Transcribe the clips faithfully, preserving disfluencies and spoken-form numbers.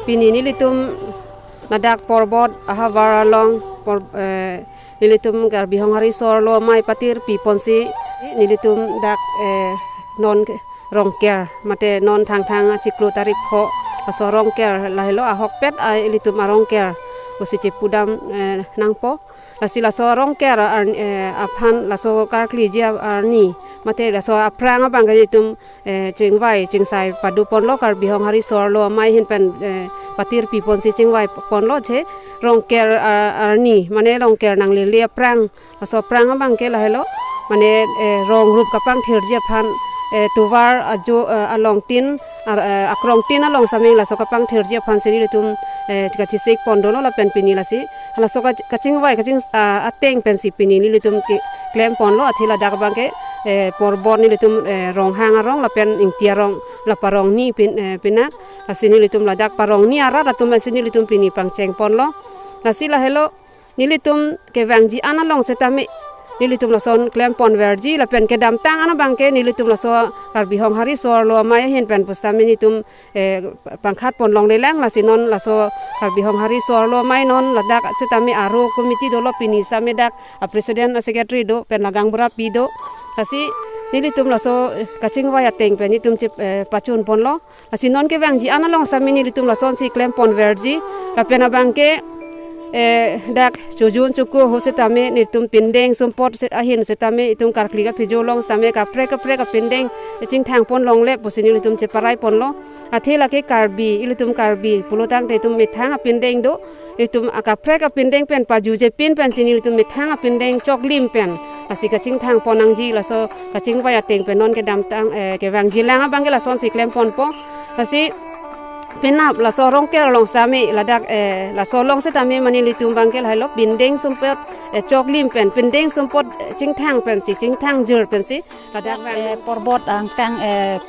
Pini nelitum ladak Porbot ahavar along por, eh, nelitum Karbi Honghari Sorlo Amei patirpi ponsi nelitum dak, eh, non ke-, Rongker mate non Thangthang achiklo tarik pho laso Rongker lahelo ahokpet a ilitum aRongker pusi chepudam, eh, nangpo. Lasi laso Rongker ar-, eh, aphan laso karkliji arni mate laso aphrang abang ke nelitum, eh, chingvai chingsai padu ponlo Karbi Honghari Sorlo Amei ahin pen, eh, patirpi ponsi chingvai ponlo che Rongker, ah, arni mane Rongker nanglele aphrang, laso aphrang abang ke lahelo mane, eh, rong rup kapangthirji aphan, eh, tovar ajo, eh, alongtin ar, eh, akrongtin along sitame laso kapangthirji aphansi nelitum, eh, kachesik pon dolo lapen pini lasi laso ka-, kachingvai kaching, ah, ateng pensi pini nelitum ke klem ponlo. Athe ladak abang ke, eh, Porbot nelitum, eh, Ronghang arong lapen Ingti arong la parongni pin, eh, pinak. Lasi nelitum ladak parongni arat atum pensi nelitum pini pangcheng ponlo. Lasi lahelo nelitum kevangji an along sitame nelitum lason klem ponverji lapen kedamtang an abang ke nelitum laso Karbi Honghari Sorlo Amei ahin pen pusitame nelitum, eh, pangkhat pon longlelang. Lasi non laso Karbi Honghari Sorlo Amei non ladak sitame aro committee dolo, pini sitame dak apresident asecretary do pen la gaonbura pi do. Lasi nelitum laso, eh, kachingvai ateng pen nelitum che, eh, pachun ponlo. Lasi non kevangji an along sitame nelitum lasonsi klem ponverji lapen abang ke, eh, dak chojun choko ho sitame nelitum pindeng sumpot se ahin sitame itum karkli kaphojo along sitame kaprek kaprek apindeng chingthang pon longle pusi nelitum cheparai ponlo. Athe lake Karbi, ilitum Karbi pulotangte itum methang apindeng do, itum akaprek apindeng pen pajuje pin pensi nelitum methang apindeng choklim pen lasi kachingthang pon nangji. Laso kachingvai ateng pen non kedamtang, eh, kevangjilang abang ke lasonsi klem ponpo. Lasi penap laso Rongker along sitame ladak, eh, laso along sitame mane nelitum abang ke lahelo pindeng sumpot, eh, choklim pen pindeng sumpot, eh, chingthang pensi chingthang jir pensi ladak, eh, Porbot angkang, eh,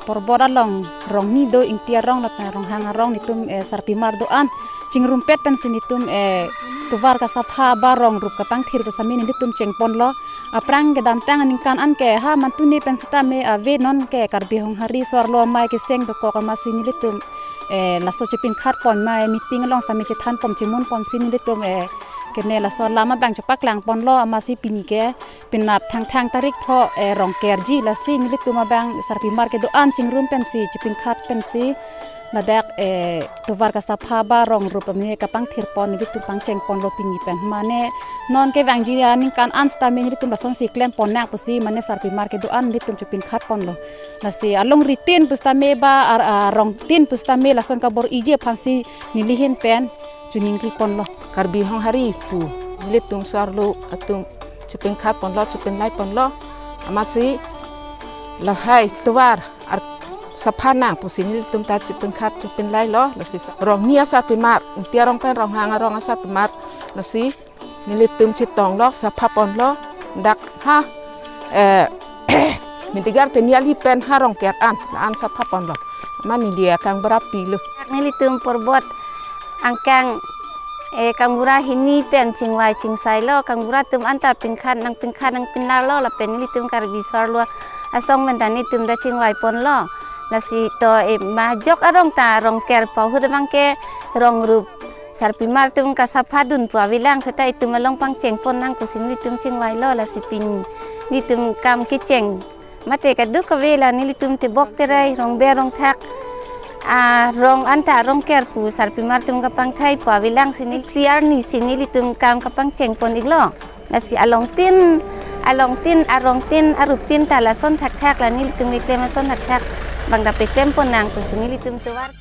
Porbot along rongni do, Ingti arong lapen Ronghang arong nelitum, eh, sarpimar do-an chingrumpet pensi nelitum, eh, tovar kasapha ba rong rup kapangthir pusitame nelitum cheng ponlo. Aphrang kedamtang aningkan an ke ha mantune pen sitame ave, non ke Karbi Honghari Sorlo Amei keseng dokok amatsi nelitum, eh, laso chepinkhat pon ma, eh, meeting along sitame chethan pon chemun ponsi nelitum, eh, kene laso alam abang chepaklang ponlo amatsi pini ke penap Thangthang tarik pho, eh, Rongkerji, lasi nelitum abang sarpimar kedo-an chingrum pensi chepinkhat pensi ladak, eh, tovar kasapha ba rong rup amene kapangthir pon nelitum pangcheng ponlo pini pen. Mane non kevangji aningkan an sitame nelitum lasonsi klem pon nang pusi mane sarpimar kedo-an nelitum chepinkhat ponlo. Lasi alongritin pusitame ba ar-, arongtin pusitame lason kabor-iji aphansi neli ahin pen choningri ponlo. Karbi Honghari pu nelitum Sorlo atum chepinkhat ponlo, chepinlai ponlo. Amatsi lahai tovar ar sapha nang pusi nelitum ta chepinkhat chepinlailo. Lasi sa-, rongni asarpimar, Ingti arong pen Ronghang arong asarpimar, lasi nelitum chetonglo, sapha ponlo, dak ha, eh, Medigar Teniali pen ha Rongker an, la-an sapha ponlo. Mane neli gaonbura pilo. Nelitum Porbot angkang, eh, gaonbura hini pen chingvai chingsailo, gaonbura atum anta pinkhat nangpinkhat nangpinlarlo, lapen nelitum Karbi Sorlo asong pen ta nelitum ta chingvai ponlo. Lasi to, eh, majok arong ta Rongker pu ahut abang ke rong rup sarpimar atum kasapha dun pu avelang, seta itum along pangcheng pon nang pusi nelitum chingvailo. Lasi pini nelitum kam kecheng mate kadokave la nelitum tebok terai, rongber rongthak, ah, rong anta Rongker pu sarpimar atum kapangthai pu avelang si neli clear ni si nelitum kam kapangcheng pon iklo. Lasi alongtin, alongtin, arongtin, aruptin ta lason thakthak, la nelitum keklem ason thakthak bang ta peklem pon nang pusi nelitum tovar.